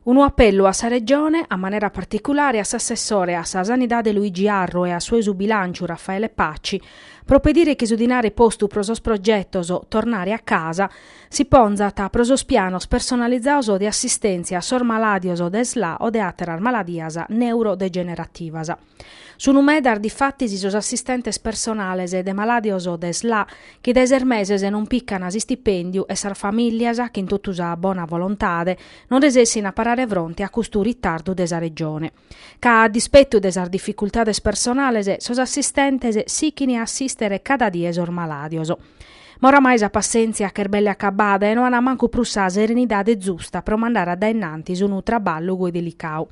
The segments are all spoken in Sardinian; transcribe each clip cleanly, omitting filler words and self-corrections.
Unu apellu a sa Regione, a manera particulare a s'assessore a sa Sanidade Luigi Arru e a su 'e su Bilànciu Raffaele Paci, pro pedire chi su dinare postu pro sos progetos Tornare a casa si ponzat pro sos pianos personalizados de assistèntzia a sos malàdios de Sla o de àteras maladias neurodegenerativas. Sunu medas difatis sos assistentes personales de malàdios de Sla chi dae ses meses non pican s'istipèndiu e sas famìllias, chin totu sa bona volontade, non resessin a parare fronte a custu ritardu de sa Regione. Ca a dispetu de sas dificultades personales sos assistentes sichin a assìstere cada die sos malàdios. Ma oramai sa passèntzia ch'est belle acabada e no an mancu prus sa serenidade zusta pro mandare a dae innantis unu traballu goi delicadu.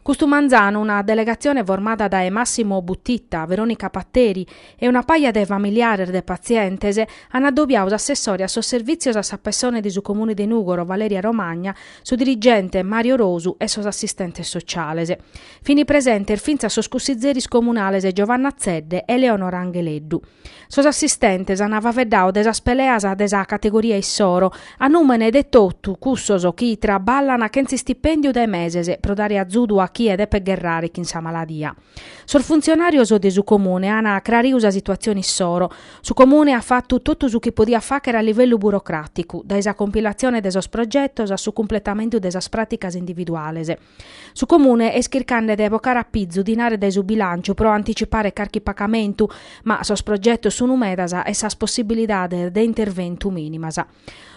Custu manzanu una delegatzione formada dae Massimo Buttitta, Veronica Patteri e una paja de familiares de patzientes an addobiadu s'assessore a sos servìtzios a sa pessone de su Comune de Nùgoro Valeria Romagna, su dirigente Mario Rosu e sos assistentes sociales. Fin presentes fintzas sos cussizeris comunales Giovanna Zedde e Eleonora Angheleddu. Sos assistentes an faeddadu de sas peleas de sa categoria issoro, a nùmene de totu cussos chi traballan chentza istipèndiu dae meses pro dare azudu a chie depet gherrare chin sa maladia. Sos funtzionàrios de su Comune an craridu sa situatzione issoro. Su Comune at fatu totu su chi podiat fàghere a livellu burocràticu, dae sa compilatzione de sos progetos a su cumpletamentu de sas pràticas individuales. Su Comune est chirchende de bocare a pizu dinare dae su bilànciu pro anticipare carchi pagamentu, ma sos progetos sunu medas e sas possibilidades de interventu mìnimas.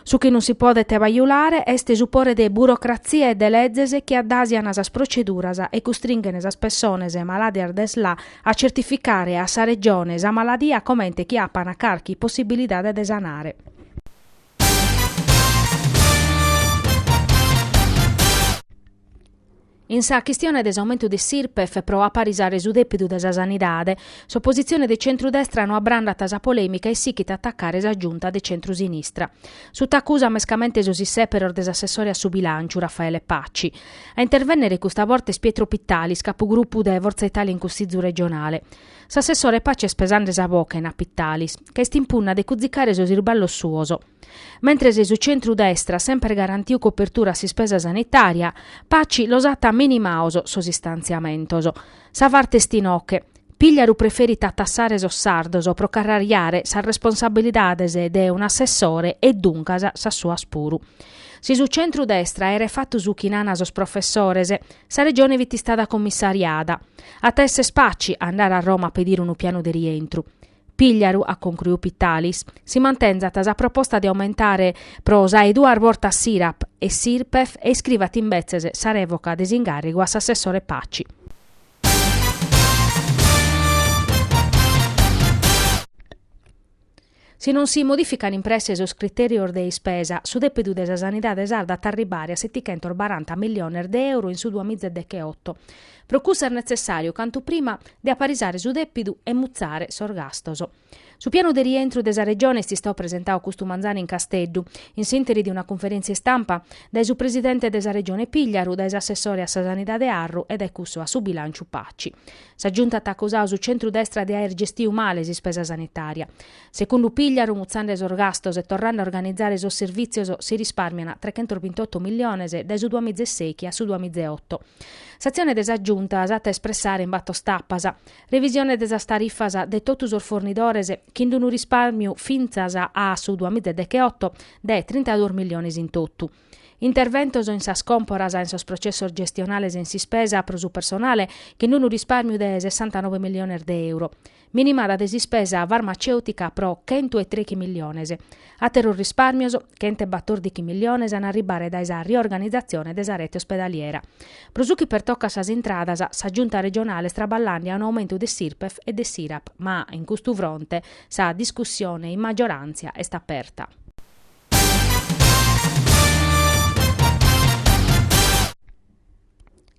Su chi non si podet bajulare est su pore de burocratzia e de lezes chi addàsian sas proceduras e custringhen sas pessones malàdias de Sla a certificare a sa Regione sa maladia comente chi apan carchi possibilidade de sanare. In sa chistione de s'aumentu de s'Irpef pro aparisare su dèpidu de sa sanidade, s'opositzione de centru-destra no abrandat sa polèmica e sighit a atacare sa giunta de centru-sinistra. Suta acusa mescamente sos issèperos de s'assessore a su bilànciu, Raffaele Paci. A intervènnere custa borta est Pietro Pittalis, capugrupu de Forza Italia in Cussizu regionale. S'assessore Paci est pesande sa boche, nat Pittalis, ca est in punna de cuzicare sos irballos suos. Mentres su centru-destra at semper garantiu copertura a s'ispesa sanitària, Paci los at minimados sos istantziamentos. Sa farta est inoche. Pigliaru preferit a tassare sos sardos pro carrariare sas responsabilidades de un'assessore e duncas sas suas puru. Si su centru-destra aeret fatu su chi nana sos professores, sa Regione fit istada commissariada. At a esser Paci a andare a Roma a pedire unu pianu de rientru. Pigliaru, at concruiu Pittalis, si mantenzat sa proposta de aumentare pro sa 'e duas bortas s'Irap e s'Irpef e iscrivat imbetzes sa rèvoca de s'ingàrrigu a s'assessore Paci. Si non si modìfican in presse sos critèrios de ispesa, su dèpidu de sa sanidade sarda at a arribare a setichentos baranta milliones de euro in su duamiza e decheoto. Pro cussu est netzessàriu, cantu prima, de aparisare su dèpidu e mutzare sos gastos. Su pianu de rientru de sa Regione est istadu presentadu custu manzanu in Casteddu, in s'ìnteri de una cunferèntzia istampa, dae su presidente de sa Regione Pigliaru, dae s'assessore a sa Sanidade Arru e dae cussu a su Bilànciu Paci. Sa Giunta at acusadu su centru-destra de aer gestiu male s'ispesa sanitària. Segundu Pigliaru, mutzende sos gastos e torrende a organizare sos servìtzios si rispàrmian trechentos-bintoto milliones dae su duamiza e sèichi a su duamiza e oto. S'atzione de sa Giunta s'at a espressare in bator tapas, revisione de sas tarifas de totu sos fornidores chin unu rispàrmiu fintzas a su duamiza e decheoto de trintaduos milliones in totu. Interventos in sas còmporas, in sos processos gestionales e in s'ispesa pro su personale chin unu rispàrmiu de sessantanoe milliones de euro. Minimada de s'ispesa farmacèutica pro chentu e trèichi milliones. Àteros rispàrmios, chent'e batòrdichi milliones, an a arribare dae sa riorganizatzione de sa rete ospedaliera. Pro su chi pertocat sas intradas, sa Giunta regionale est traballende a un'aumentu de s'Irpef e de s'Irap, ma in custu fronte sa discussione in magioràntzia est aperta.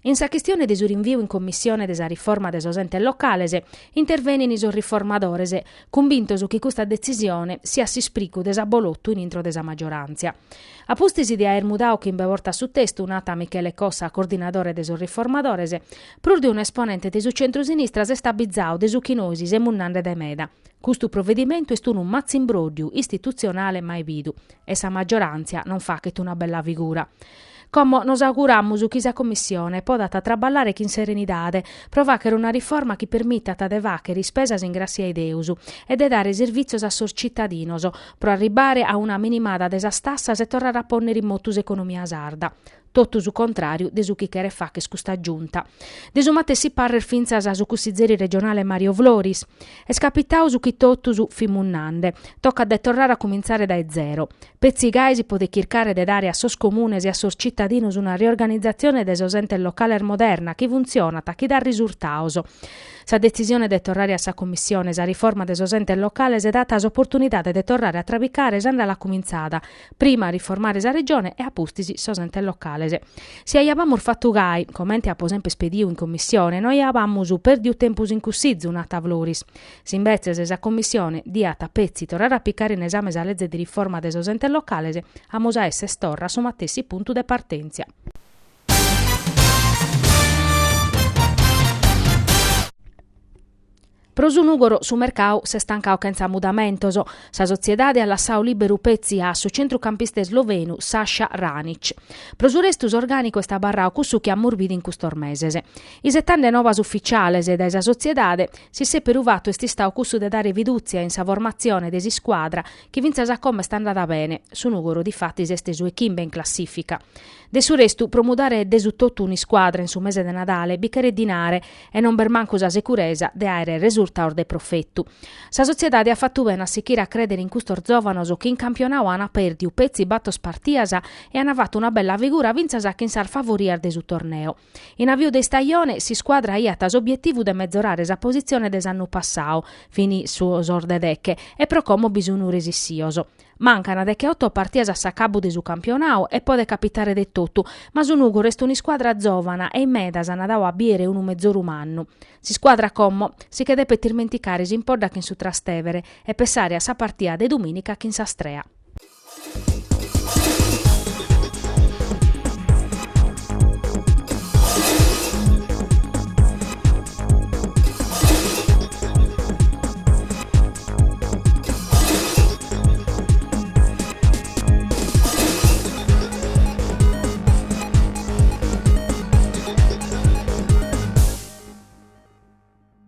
In sa chistione de su rinviu in commissione de sa riforma de sos entes locales, intervenin sos riformadores, cumbintos chi custa detzisione siat s'ispricu de s'abolotu in intro de sa maggioràntzia. A pustis de aer mudadu chimbe bortas su testu, nat Michele Cossa, coordinadore de sos riformadores, prus de unu esponente de su centru-sinistra s'est abizadu de su chi nois semus nande dae meda. Custu provedimentu est unu matzimbròddiu istitutzionale mai bidu e sa maggioràntzia non faghet una bella figura. Como nos auguramus chi sa Commissione podat traballare chin serenidade pro fàghere una riforma chi permitat de fàghere ispesas in gràssia 'e Deus e de dare servìtzios a sos citadinos pro arribbare a una minimada de sas tassas e torrare a pònnere in motu s'economia sarda. Totu su contràriu de su chi cheret fàghere custa Giunta. De su matessi parrer fintzas su cussizeri regionale Mario Floris. Est capitadu su chi totus fimus nande, tocat de torrare a cumintzare dae zero. Petzi gai si podet chircare de dare a sos comunes e a sos citadinos una riorganizatzione de sos entes locales moderna chi funtzionat, chi dat risurtados. Sa detzisione de torrare a sa Cummissione sa riforma de sos entes locales dat s'oportunidade de torrare a trabicare s'àndala cumintzada, prima a riformare sa Regione e a pustis sos entes locales. Si aiabamus fatu gai, comente apo semper pediu in Commissione, no aiabamus pèrdiu tempus in Cussizu, nat Floris. Si imbetzes sa Commissione diat petzi torrare a picare in esame sa leze de riforma de sos entes locales, amus a esser torra a su matessi puntu de partèntzia. Pro su Nùgoro su mercadu s'est tancadu chentza mudamentos. Sa sotziedade at lassadu lìberu petzi a su centrucampista islovenu Saša Ranić. Pro su restu s'orgànicu est abarradu cussu chi amus bidu in custos meses. Isetende novas ufitziales dae sa sotziedade, s'issèperu fatu est istadu cussu de dare fidùtzia in sa formatzione de s'iscuadra chi fintzas a como est andada bene, su Nùgoro difatis est su 'e chimbe in classìfica. De su restu, pro mudare de su totu un'iscuadra in su mese de Nadale bi cheret dinare e non b'est mancu sa securesa de àere resurtados de profetu. Sa sotziedade at fatu bene a sichire a crèdere in custos zòvanos chi in campionadu ant pèrdiu petzi bator partias e ant fatu una bella figura fintzas chin sas favorias de su torneu. In aviu de istajone s'iscuadra aiat s'obietivu de mezorare sa positzione de s'annu passadu, fin sos de deche, e pro como bi sun resissios. Mancan decheoto partias a s'acabu de su campionadu e podet capitare de totu, ma su Nùgoro est un'iscuadra zòvana e in medas an dadu a bìere unu mezoru mannu. S'iscuadra como si che depet ismenticare s'impodda chin su Trastevere e pessare a sa partia de dumìnica chin s'Astrea.